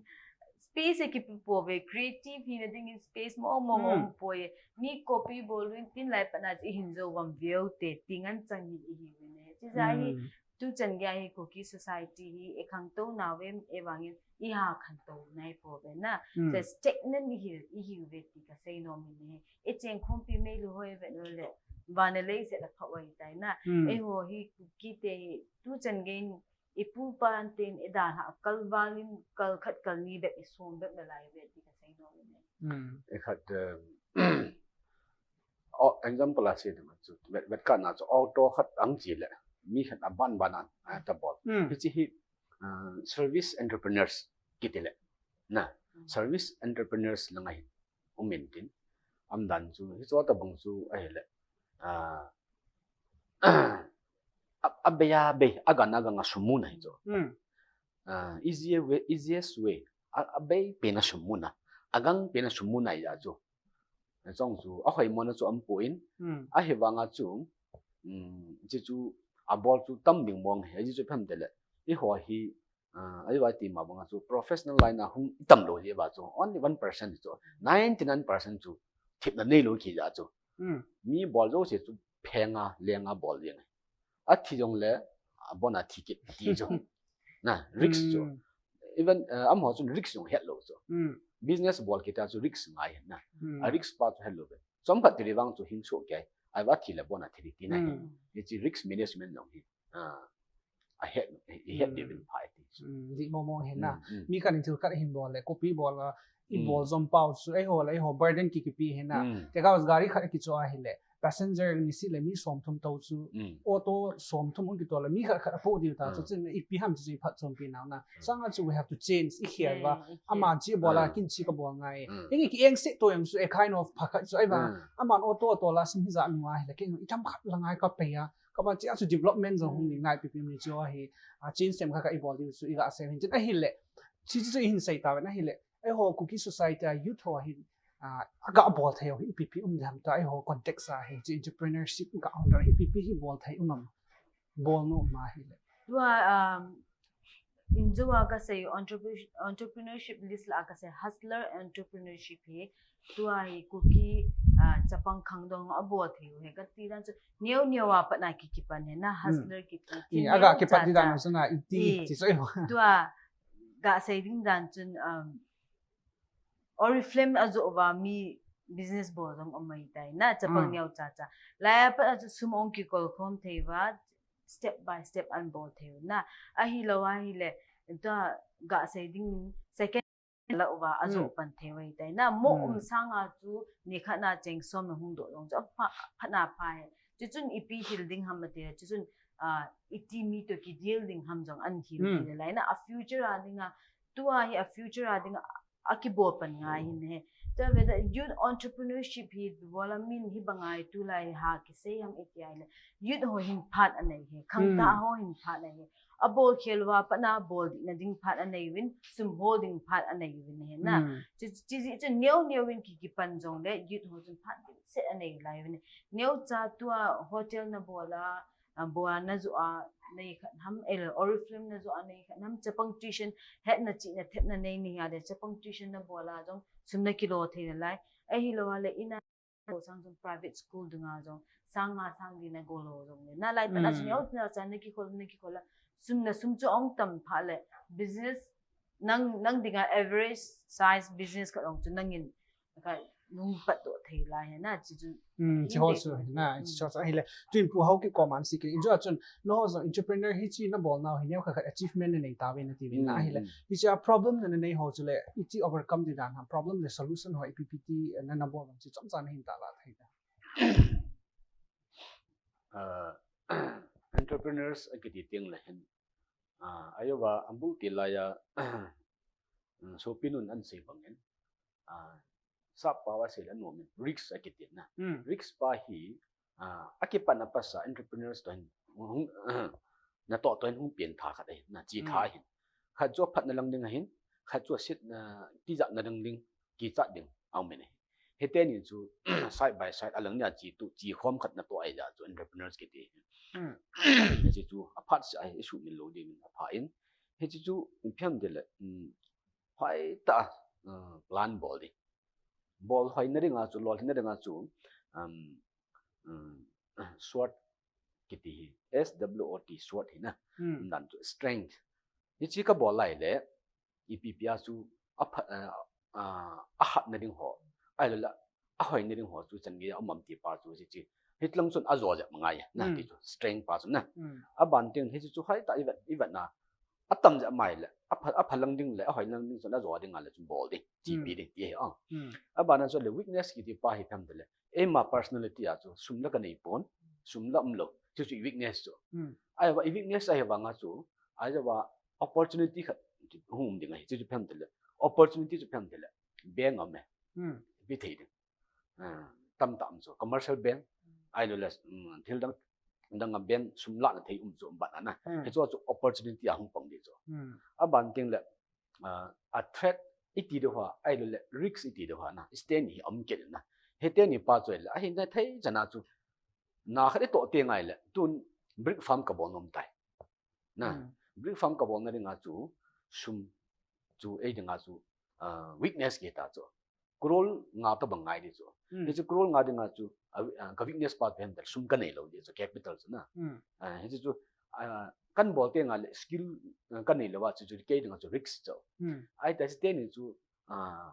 space e kipu po ve creative hi na ding in space mo mo mo Mm. po e. Mi copy bol in tin lai pa na chi hin jo vam veu te ti ngan chang hi i hi mi ne. Chi ja hi Mm. tu chan gei hi Kuki society hi e khang to na ve e vang in i ha khan to nai po ve na. Mm. Sa stagnant i hi i hi ve ti ka sei nom mi ne. E cheng khom pi mei lu hoi ve lo le. Va na lei se la pha wai tai na. Mm. Eiho hi Kuki te hi tu chan gei in i pu pa an ten i dan ha kal val in kal khat kal ni bep i som bep la lai ve ti ka sei nom mi ne. Mm. E khat um, oh, example a sei ding chu vet vet ka na chu auto khat ang chi le mi khat a ban ban an a ta bol. Mm. Hichi hi uh, service entrepreneurs kiti le na service entrepreneurs langa hi um in tin am dan chu hichu ta bang chu a hi le uh, a, a bei a bei a gan a gang a sum mu na hi chu. Mm. Uh, easier way, easiest way a, a bei pen a sum mu na a gang pen a sum mu na ya chu. Chong chu a hoi mo na chu am pu in Mm. a hi vanga chu um, chi chu a bol chu tam ding mong he ji chu phem de le i ho hi uh, a va ti ma banga chu professional line a hung i tam lo ji va chu only one percent chu ninety nine percent chu thip na nei lo ki ja chu. Mm. Mi bol jo se chu phenga lenga bol jeng. A thi jong le a bon a thi kit ti chu. Na risk chu. Mm. Even uh, am ho chu risk jong het lo chu. Mm. Business bol kita chu risk ngai na. Mm. A risk pa chu het lo ve. Chom khat ti ri vang chu hing so ke. Ai va thi le bon a thi ri ti na. Mm. Ni chi risk management jong hi. Ah. A het i het Mm. de vin phai ti. um, di momo hina. Mm, mm. Mi khat in thil khat hin bol le, copy bol la, i bol zom pau chu, eiho le, eiho burden ki kipi hina. Mm. Tia ka gari khat kicho a hile, passenger ni si le mi som thum to chu, mm, auto som thum un kito le, mi khat khat apo diu ta chu, mm, chun ipi ham chu i phat chom pi nau na. Mm. Sanga chu we have to change, i khel va, mm, i khel. Ama chi bol la, mm, kin chi ka bol ngai. Mm. Ingi ki eng se to em chu, a kind of pha khat chu, ai va, mm, aman auto to la sim hi za nu a hile, kin i tham khat la ngai ka pe ya. Kaba chia chu development jong hung ding nai pi pi mi chu hi, a, chin sem kha kha i bol diu chu i ga sem hin chin ahile. Chi chu i hin sei ta ven ahile. Eiho Kuki society a youth ho hin, a, a ga bol thei ho hi pi pi um dam ta eiho context a hi chu entrepreneurship ga hung da hi pi pi hi bol thei um am. Bol no ma hile. Tua, um, Injo a ka sei entrepreneur-, entrepreneurship list la ka sei hustler entrepreneurship hi tua hi Kuki, ah, chapang khangdong a bol thei u hi ka ti dan chu neo neo a pat na ki kipan hi na hustler ki ti. Ti aga neo kipat cha di dan cha. Chu na i ti, i ti so i. Tua ga sei ding dan chun, um, Oriflame a jo va mi business bol jong um mai tai na chapang neo cha cha. Lai a pat a chu sum ong ki kol khom thei va step by step an bol thei u na. Ahi lo ahile, ta ga sei ding second la uva a jo pan thei u tai na. Mo um sanga chu ni khat na cheng som na hung do jong chu a pha, pha na pha he. Chu chun ipi hil ding ham ati le, chu chun, ah, iti mi to ki deal ding ham jong an hil ti le lai na. A future a ding a, tua hi a future a ding a, a kibol pan ngai hin he. Tua ve da youth entrepreneurship hi bola min hi bangai tu lai ha ki sei ham iti ai le. Youth ho hin phat anei he. Khangta ho hin phat anei he. A bol khel uva pat na bol ding na ding phat anei uvin, sum hol ding phat anei uvin he na. Chi, chi, chi, chi neo neo in ki, ki pan jong le youth ho chun phat ding se anei lai uvin. Neo cha tua hotel na bola, a, bola na jo a nei khat ham, el Oriflame na jo a nei khat ham, chapang tuition, het na chi na thep na nei ni ha le, chapang tuition na bola jong, sum na kilo thei na lai. Ahi lo le ina sang jong private school dunga jong, sang nga sang di na golo jong le. Na lai pa na sum yo na cha na ki khol, na ki khol la. Sum na sum chu ong tam pha le, business, nang, nang dinga average size business khat ong chu nangin, ka nung pat to thei lai he na, chi chu. Hmm, chi ho chu na, chi ho chu ahile. Tuin pu hau ki ko man si ki, in chu a chun, no ho jong entrepreneur hi chi na bol nau hi neo kha kha achievement na nei ta ve na ti ve na ahile. Hi chi a problem na nei ho chu le, i chi overcome di dan ha, problem le solution ho i P P T na na bol chi chom cha na hin ta la thei ta. Ah, entrepreneurs a kiti ting le hin. Ah, ayo va ambu ti la ya, mm, so pinun an sei bang in. Ah, sap pa va sei la nuam in. Risk a kiti na. Risk pa hi, ah, a kipan a pasa entrepreneurs to hin, hung, na to to hin hung pian tha khat ahi, na chi tha ahin. Khat chu a phat na lang ding ahin, khat chu a sit na, tijat na lang ding, kichat ding, a um in ahi. Hite ni chu, side by side, a lang nia chi tu, chi khom khat na to ai ja chu, entrepreneurs kiti. Hichi chu, a phat si ai, i su min lo ding, a pha in. Hichi chu, in phiam de le, mm, hoi ta, uh, plan bol di. Bol hoi na ding a chu, lol na ding a chu, um, um, SWOT kiti hi, S W O T, SWOT hi na. Dan chu strength. Hichi ka bol lai le, i P P a chu a pha, eh, ah, a hat na ding ho. Ai lo la, a hoi na ding ho chu chan nge a um am ti pa chu chi chi. Hitlang chun a jo jep ma ngai na ti chu, strength pa chu na. A ban ting hichi chu hoi ta i vet, i vet na. A tam jep mai le, a pha, a pha lang ding le, a hoi lang ding chun a jo ding a le chun bol ding. Chi pi ding ti he ong. A ban a chu le weakness kiti pa hi tham de le. Eima personality a chu sum la ka nei pon, sum la um lo. Chu chu i weakness chu. Ai va i weakness ai va nga chu, ai va opportunity khat hung um ding ahi, chu chu phem te le. Opportunity chu phem te le. Bank a um e. Pi thei ding. Ah, tam tam chu. Commercial bank. Ai lo le, mm, thil dang, dang a bank sum la na thei um chu um ban a na. He chu chu opportunity a hung pang di chu. A ban ting le, ah, a threat i ti deuh ha, ai lo le risk i ti deuh ha na. Stand hi um kel na. He te ni pa chu le, a hin na thei chana chu. Na khat i to te ngai le. Tun brick farm ka bol nom tai. Na, brick farm ka bol na ding a chu, sum chu, ei ding a chu, ah, weakness ke ta chu. Crore nga to bang ngai di chu. Ni chu crore nga ding a chu, ah, ah, ka weakness pa pen ta sum ka nei lo di chu, capital chu na. Ah, hi chu chu, ah, kan bol te nga le skill, ah, ka nei lo a chu, chu ke ding a chu risk chu. Ai ta si te ni chu, ah,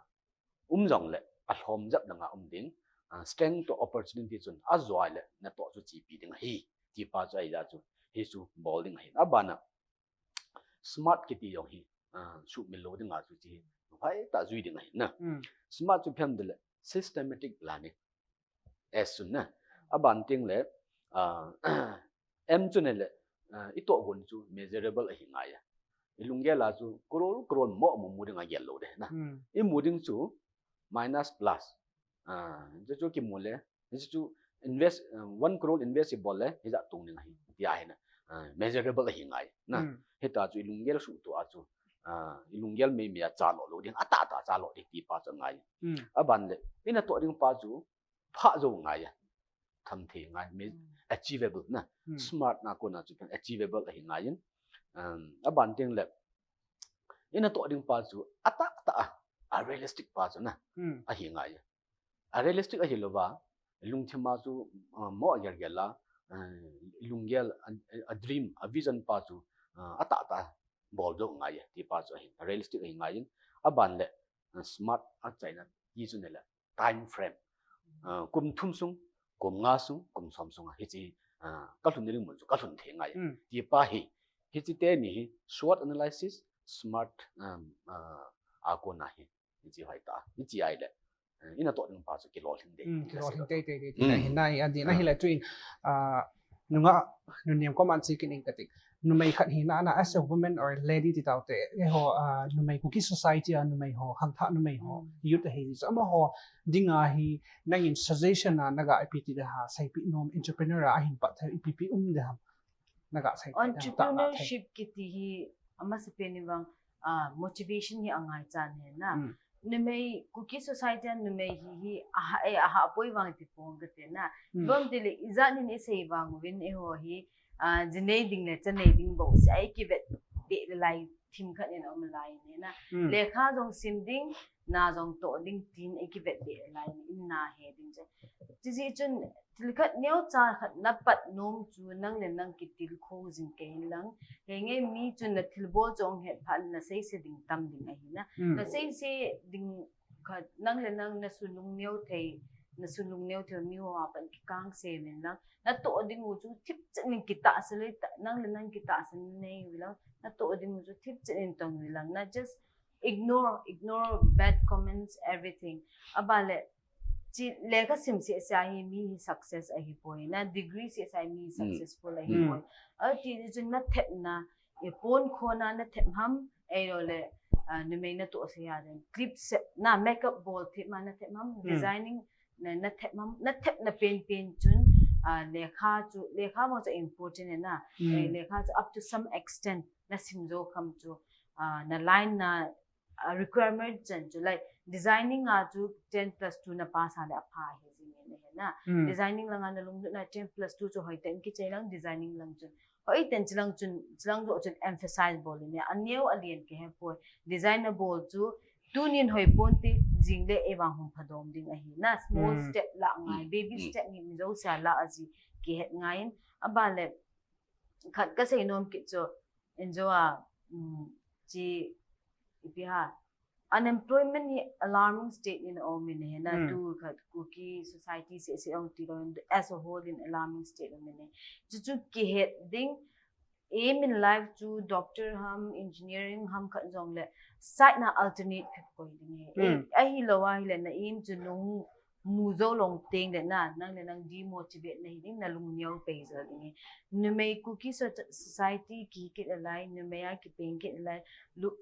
um jong le, a hlom jep dang a um ding, ah, strength to opportunity chun, a joi le, na to chu chi pi ding ahi, ti pa chu ai la chu, hi chu bol ding ahi. A ban a, smart kiti jong hi, ah, sumil lou ding a chu hiche hi. Hoitah jui ding ahi na. Hmm. Smart chu ipi ham tile systematic planning. S chu na. Aban teng le, ah, M chu nile, ah, itoh gon chu measurable ahi ngai a. Ilunggel a chu crore, crore mo mo mu ding a gel lou ding na. Hmm. Imu ding chu minus plus. Ah, chu chu kimu le, chu chu invest, ah, one crore invest ibol le, hijat tung ding ahi. Tia hi na. Ah, measurable ahi ngai na. Hmm. Hita chu ilunggel suhtoh a chu, ah, ilunggel mei mei a chalo lou ding, atah tah chalo ding ti pa chu ngai. Hmm. Aban le, ina toh ding pa chu, pha jou ngai a. Tham thei ngai, mi Hmm. achievable na. Hmm. Smart na kona chu achievable ahi ngai in. Um, aban teng le, ina toh ding pa chu, atah tah a, a realistic pa chu na. Hmm. Ahi ngai a. A realistic ahi louva, lungthim a chu, uh, mo a gel gel a, uh, lunggel a, a dream, a vision pa chu, uh, atah tah a bol jou ngai a, ti pa chu ahi, a realistic ahi ngai in. Aban le, uh, smart achaina ti chu nile, time frame. Uh, kum thum sung, kum nga sung, kum som sung a, hiche, uh, kalhun ding mun chu kalhun thei ngai a. Hmm. Ti pa hi, hiche teni hi, SWOT analysis, smart, um, uh, a kona hi. Hiche hoitah, hiche ahile, eh, ina toh ding pa chu kilolhin ding. Hmm, kilolhin teitei ding. Hmm. Ahi nai, adin, ah, ahile tuin, ah, nungah, nunnem koma che kit ing kati. Numei khat hina a, as a woman or lady ti taute, eiho, ah, numei Kuki society a numei ho, khangthah numei ho, Hmm. youth ahi, so amaho dinga hi, nangin suggestion a naga ipi ti ding ham, seipeh nom entrepreneur a ahin pat thei ipi pi um ding ham. Naga seipeh ding ham, tah na thei. Entrepreneurship kiti hi amasapen in vang, ah, motivation hi angaichan ahi na. Hmm. Numei Kuki society a numei hi, hi, aha, eh, ahahpoi vang ipi pong kati na. Hmm. Bang tile, ijat nin isei vang uvin eiho hi, ah, ji nei ding le cha nei ding bou seh a ikivet deh le lai thim khat in aum lai ahi na. Hmm. Lekha jong sim ding, na jong toh ding tin ikivet deh le lai in na he ding chu. Chujeh chun, thil khat neocha khat na pat nom chu nang le nang kitilkhou jing kei in lang. Henge mi chun na thilbol chu ahung het phat le na seise ding tam ding ahi na. Hmm. Na seise ding khat, nang le nang na sun lungneo thei, na sun lungneo thei mi ho a pat kikang sem in lang. Na toh ding u chu thipchet in kitahsan le, nang le nang kitahsan nei u lang. Na toh ding u chu thipchet in tong u lang. Na just ignore, ignore bad comments, everything. Aban le, chi lekha sim seh seh a hi mi hi success ahipoi na, degree seh seh a hi mi hi Hmm. successful Hmm. ahipoi. Ati chun na thepna, eh, pon khona na thep ham, ahilouleh, ah, numei natoh seh a ding, clip set na, makeup bol thep ma na thep ham, Hmm. designing na, na thep ham, na thepna penpen chun, ah, lekha chu, lekha mo chu important na, Hmm. eh, lekha chu up to some extent na sim jou kham chu, ah, na line na, ah, requirement chan chu, like, designing a chu ten plus two na pass a le apha ahi jing in ahi na. Hmm. Designing langa na lunglutna ten plus two chu hoitah in kichai lang, designing lang chun. Hoitah in chilang chun, chilang joh chun emphasize bol in, aneo alen kihepoi. Design na bol chu, tunin hoi ponte, jing le eivang hung phadom ding ahi na. Small Hmm. step la ngai, Hmm. baby Hmm. step hi mi jouse a la aji kihet ngai in. Aban le, khat kasei nom kit chu, injo a, um, chi, ipi ham, unemployment hi alarming state in aum in ahi na, Hmm. tu khat Kuki society seh seh a hung tilou in, as a whole in alarming state aum in ahi. Chu chu kihet ding, aim in life chu doctor ham, engineering ham khat jongle, side na alternate khat koi ding ahi. Hmm. Eh, ahilou ahile na aim chu nung mu jou lou teng le na, nang le nang demotivate na hi ding, na lungneo pei jel ding ahi. Numei Kuki so-, society kihi kit nalai, numei a kipeng kit nalai, lu-,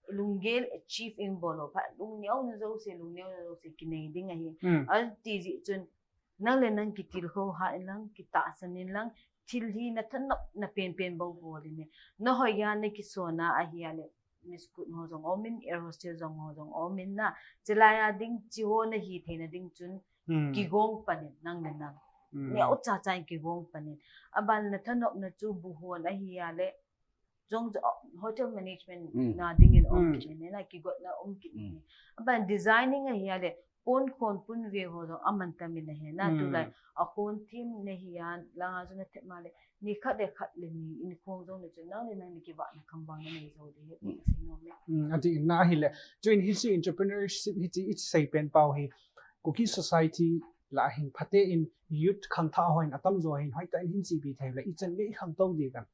lunggel achieve in bol lou phat, lungneo na jouse, lungneo na jouse kinei ding ahi. Hmm. Ati jeh chun, nang le nang kitilkhou hat in lang, kitahsan in lang, thil hi na thanopna penpen bou bol in ahi. Na hoi a na kisona ahi a le, Miss Cook ho jong aum in, air hostess jong ho jong aum in na. Chulai a ding, chi ho na hi theina ding chun, Hmm. kigong pan in, nang le nang. Hmm. Neocha cha in kigong pan in. Aban na thanopna chu buhon ahi a le, jong, hotel management Hmm. na ding in aum Hmm. kit in na, kigotna um kit in. Hmm. Aban designing ahi a le, pon khon pon ve ho jong aman tam in ahi na, Hmm. tulai a khon thim na hi a, langa chu na thep ma le, ni khat le khat le ni in khong jong le chun nang le nang ni kivahna kham bang na nei jou ding ahi, Hmm. ti sei nom e. Hmm, ati na ahile. Chuin hiche entrepreneurship hiche isei pen pau hi Kuki society lah a hin phaten youth khangthah ho hin atamjo hin hoitah in hin chepi thei le ichan gei khangtou ding ham.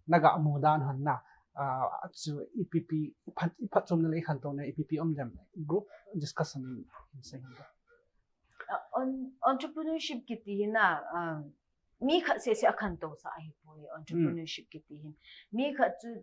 Naga mu dan hon na. ah, chu ipi pi, i phat, i phatchomna le i khantouna ipi pi um dem, group discussion in, in sei. Uh, on, entrepreneurship kiti hi na, um, mi khat seh seh a khantou sa ahi poi entrepreneurship kiti hin. Mi khat chu,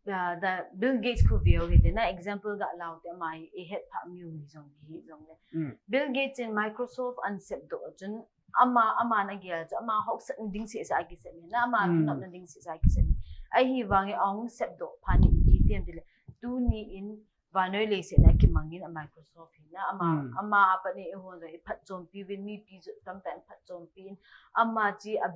uh, the Bill Gates khu veu hi te na example ga lau te ama hi i het pha mi u hi jong hi jong le. Mm. Bill Gates in Microsoft an sep doh chun ama, ama na gel chu ama hok sep ding seh seh a ki sep na ama mm. na ding seh seh a ki sep. Ahi vang i ong sep doh pha ni ti tem ti le. Tu ni in vanoi leiset na kimangin a Microsoft hi na ama mm. ama apa ni i hon i phatchompi vin mipi jot tamtah in phatchompi in ama chi a,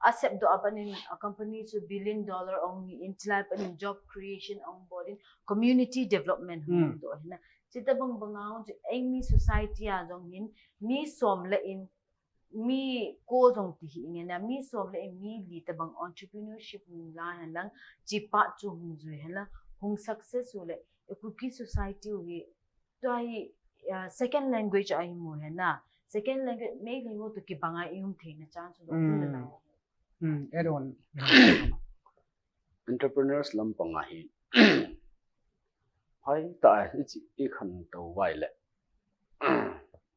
a sep doh a panin a company chu billion dollar ong ni in chilai panin job creation ong bol in community development mm. hong doh hi na. Chita bang bang a chu eng mi society a jong hin mi som le in mi ko jong ti hi nge na mi som le mi li ta bang entrepreneurship ni la hen lang chi pa chu hung jui hen lang hung success u le e Kuki society u hi to hi uh, second language a hi mu hen na second language me le ho to ki bang a i um thei na chance lo mm. na. Mm, add on. Entrepreneurs lam pang a hi Hai ta i chi i khan to vai le.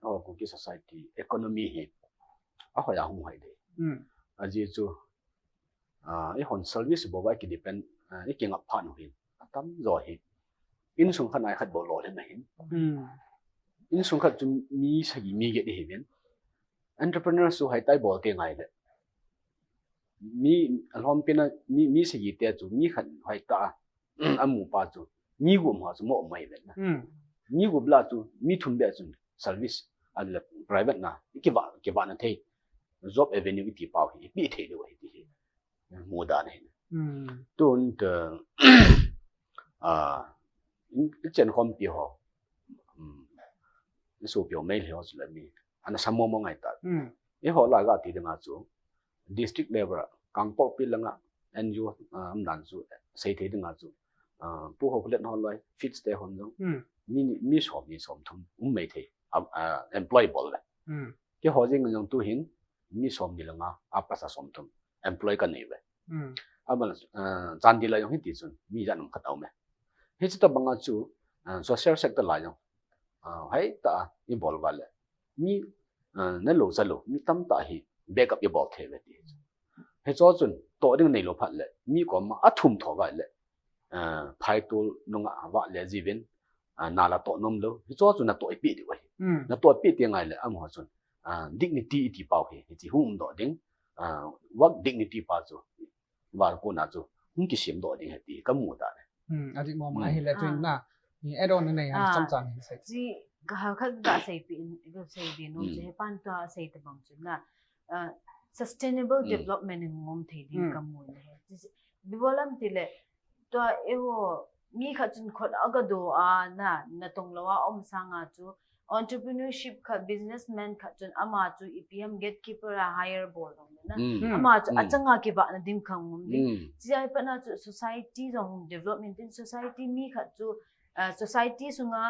Oh, Kuki society economy hi a hoi a hung hai de. Mm. A ji chu uh, i hon service bo vai ki depend uh, i ki ngap pha nu hin. Atam jo hi. In sung khan ai khat bo lo le na hin. Mm. In sung khat chu mi sagi mi ge de hi ben. Entrepreneur su hai tai bol te ngai le. Mi alhom pina mi mi sagi te chu mi khat hai ta amu pa chu mi gup ha chu mo mai vet na. Mi gup la chu mi thum be chu service a le private na kiva kiva na thei job avenue iti pau hi pi thei de wa hi ti hi. Mu da na hi. Tun te a chen khom pi ho. Su pi ho mai le ho chu la mi. Ana samo mo ngai ta. I ho la ga ti de nga chu. District level a Kangpokpi langa N G O um dan chu sei thei dinga chu pu ho khulet hon loi fits te hon jong mi mi som mi som thum um mai thei employable le ke ho jing jong tu hin mi som ni langa a pasa som thum employ ka nei ve. Ama chan di la jong hiti chun mi jan um khat au me. Hi chu ta banga chu social sector la jong hai ta i bol va le mi na lo sa lo mi tam ta hi backup i bol thei ve ti. Hi cho chun to ding nei lo phat le mi ko ma a thum tho va le phai tul nunga va le jivin na la to nom lo hi cho chun na to i pi di wa hi na to pi ti ngai le am ho chun dignity i ti pau hi hi chi hum do ding work dignity pa chu Val kona chu hung kisim doh ding he ti ka mu ta ne. Hmm, a dik mo ma hi le tuin na. Ni add on nei ha cham cham hin sei. Ji ka ha kha ga sei pi in ga sei bi no je he pan ta sei ta bang chu na. Sustainable development in ngom thei ding ka mu ne he. Bi bolam ti le to e ho mi kha chun khot a ga do a na na tong lo a om sanga chu entrepreneurship kha businessman kha chun ama chu ipi ham gatekeeper a hire bol dong na ama chu achanga kivah na dim khang um ding. Chijai pat na chu society jong development in society mi kha chu society sunga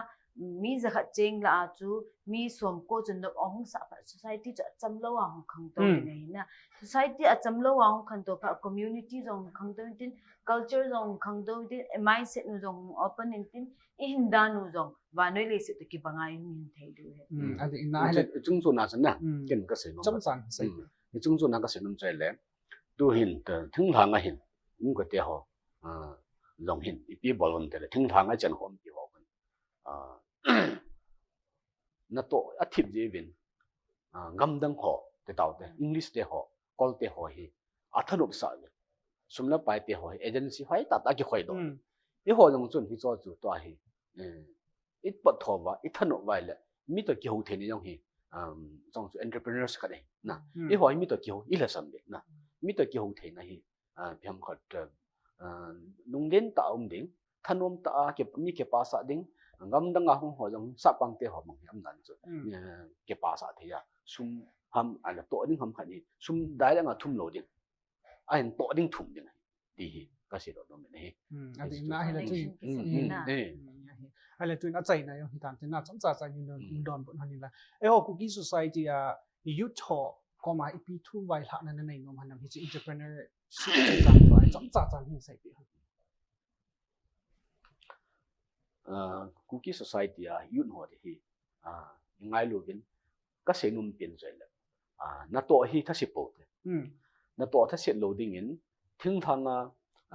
mi jakhat cheng la a chu mi som ko chu nop ahung sa phat society chu acham lo a hung khang to na hi na society acham lo a hung khang to phat community jong hung khang to tin culture jong hung khang to tin mindset nu jong hung open in tin i hin dan u jong vanoi leiset to kibanga i hin thei diu he. Hmm, adi na he. Chung chu na chan na. Ken ka sei nom. Chom chan sei. Chung chu na ka sei nom chai le. Tu hin ta thing lhang a hin. Ung ka te ho. Jong hin ipi bol un te le thing lhang a chan hom pi ho. Na to a thip je vin. Gamdang ho te tau te English te ho. Kol te ho hi. A thanop sa vin. Sum la pai te ho hi agency hoi ta ta ki khoi do. I ho jong chun hi cho chu to hi. I pot tho va i thanop vai le mi to ki ho thei ni jong hi. Jong chu entrepreneurs khat hi na. I ho hi mi to ki ho i la sam de na. Mi to ki ho thei na hi. Phiam khat lunglen ta um ding thanom ta a mi ke pa sa ding gamdang a hung ho jong sa pang te ho mang hi am dan chu. Ke pa sa thei a sum ham a la to ding ham khat hi sum dai dang a thum lo ding. A hin to ding thum ding ti hi ka sei lo nom hi. Adi na hi la chu. Hi la chu in a chai na jong hi tan tin na chom cha cha ni don don bon han la. E ho Kuki society a youth ho koma ipi thu vai hla na na nei nom han nam hi chu entrepreneur si chang to ai chom cha cha hin sai pi. uh, Kuki society a youth ho te hi uh, ngailu vin ka sei nom pen chu le uh, natoh hi thase pou te. Hmm. Natoh thase lou dingin thinglhang a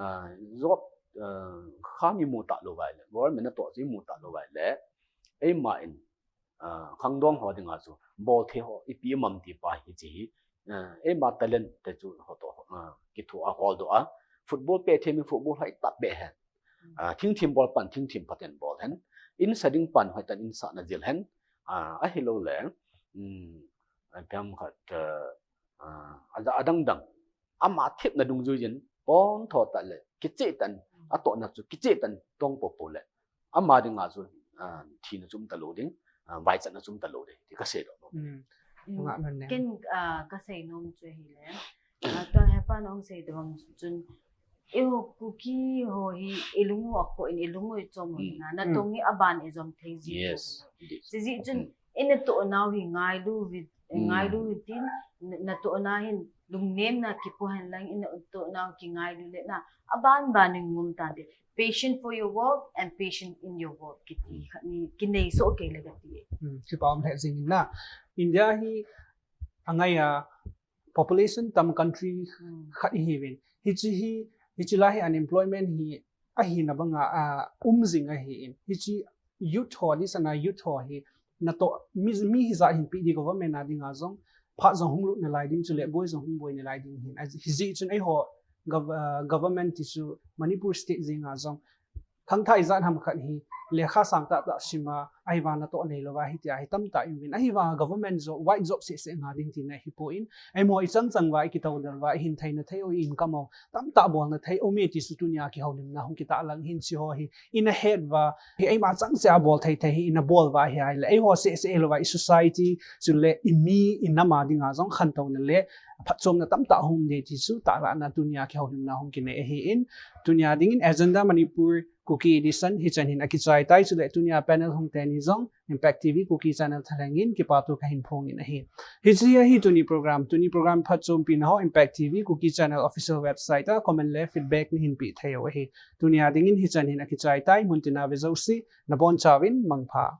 uh, job uh, kha mi mu ta lou vai le, government natoh chu mu ta lou vai le, eima in uh, khangdong ho dinga chu bol thei ho ipi mam ti pa hi chi hi uh, eima talent te chu ho to uh, kithu a hol do a, football pe thei mi football hai ta be hen. Uh, thingthim bol pan thingthim phaten bol hen. In sa ding pan hoitan in sa na jil hen. Uh, ahilou le um, piam khat uh, uh, adang dang ama thepna dungjuiyin pon tho ta le kiche tan, atohna chu kiche tan tong popo le ama dinga chu uh, thina chu um ta lou ding, uh, vaichatna chu um ta lou ding ti ka sei doh. Hmm. Ken uh, ka sei nom chu hi le uh, to hepa nong sei doh chun, eiho Kuki ho hi ilung u akhoh in ilung u ichom u na, natong hi aban ijom thei ji. Yes. Ji chun ina toh nau hi ngailu vin, ngailu vin tin, natoh na hin lungnemna kipo hen lang, ina toh nau kingailu le na aban ban in ngum tan te. Patient for your work and patient in your work kiti khat ni kinei so kei le kati. Hmm, kipa um le jing na. India hi angai a population tam country khat hi vin. Hichi hi, hichi la hi unemployment hi ahi na banga a um jing ahi in. Hichi youth ho, ni sana youth ho hi natoh mi, mi hi za hin pi di government a dinga jong phat jong hung lut na lai ding chu le boi jong hung boi na lai ding hin. Hiji chun eiho gov, uh, government ti chu Manipur state jinga jong khangthah ijat ham khat hi lekha sang tah tah sima, ahivang natoh nei lou va hitia hi tamtah in vin, ahivang government jo white job seh seh nga ding tina hi po in, eimo ichang chang va ikitodel va ihin theina thei u income u tamtah bol na thei u mi ti chu tunia kihoulimna hung kitah lang hin chi ho hi ina het va hi eima chang se a bol thei thei hi ina bol va hi ai le eiho seh seh lou va i society chu le i mi i nam a dinga jong khantouna le phatchomna tamtah hung nei ti chu tahlah na tunia kihoulimna hung kinei ahi in, tunia dingin Agenda Manipur Kuki Edition hichan hin akichai tai, chule tunia panel hung teni jong Impact T V Kuki Channel thalheng in kipa thu kahin phong in ahi. Hichi ahi tuni program, tuni program phatchompi na ho Impact T V Kuki Channel official website a comment le feedback nahin pe thei u ahi. Tunia dingin hichan hin akichai tai, mun tina ve jouse, nabon chauvin mangpha.